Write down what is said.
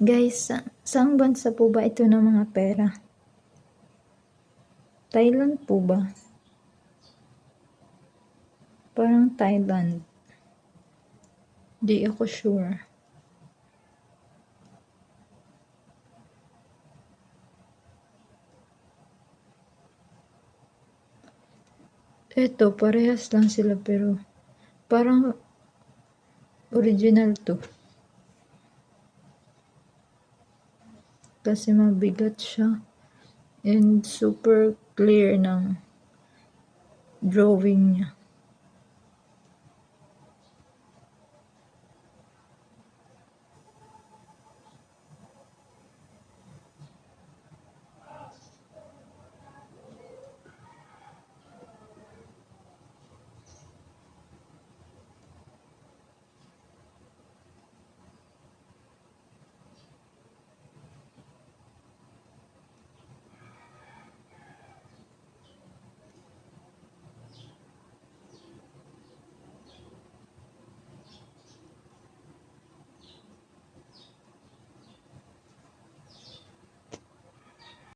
Guys, saang bansa po ba ito ng mga pera? Thailand po ba? Parang Thailand. Di ako sure. Eto, parehas lang sila pero parang original to. Kasi mabigat siya and super clear ng drawing niya.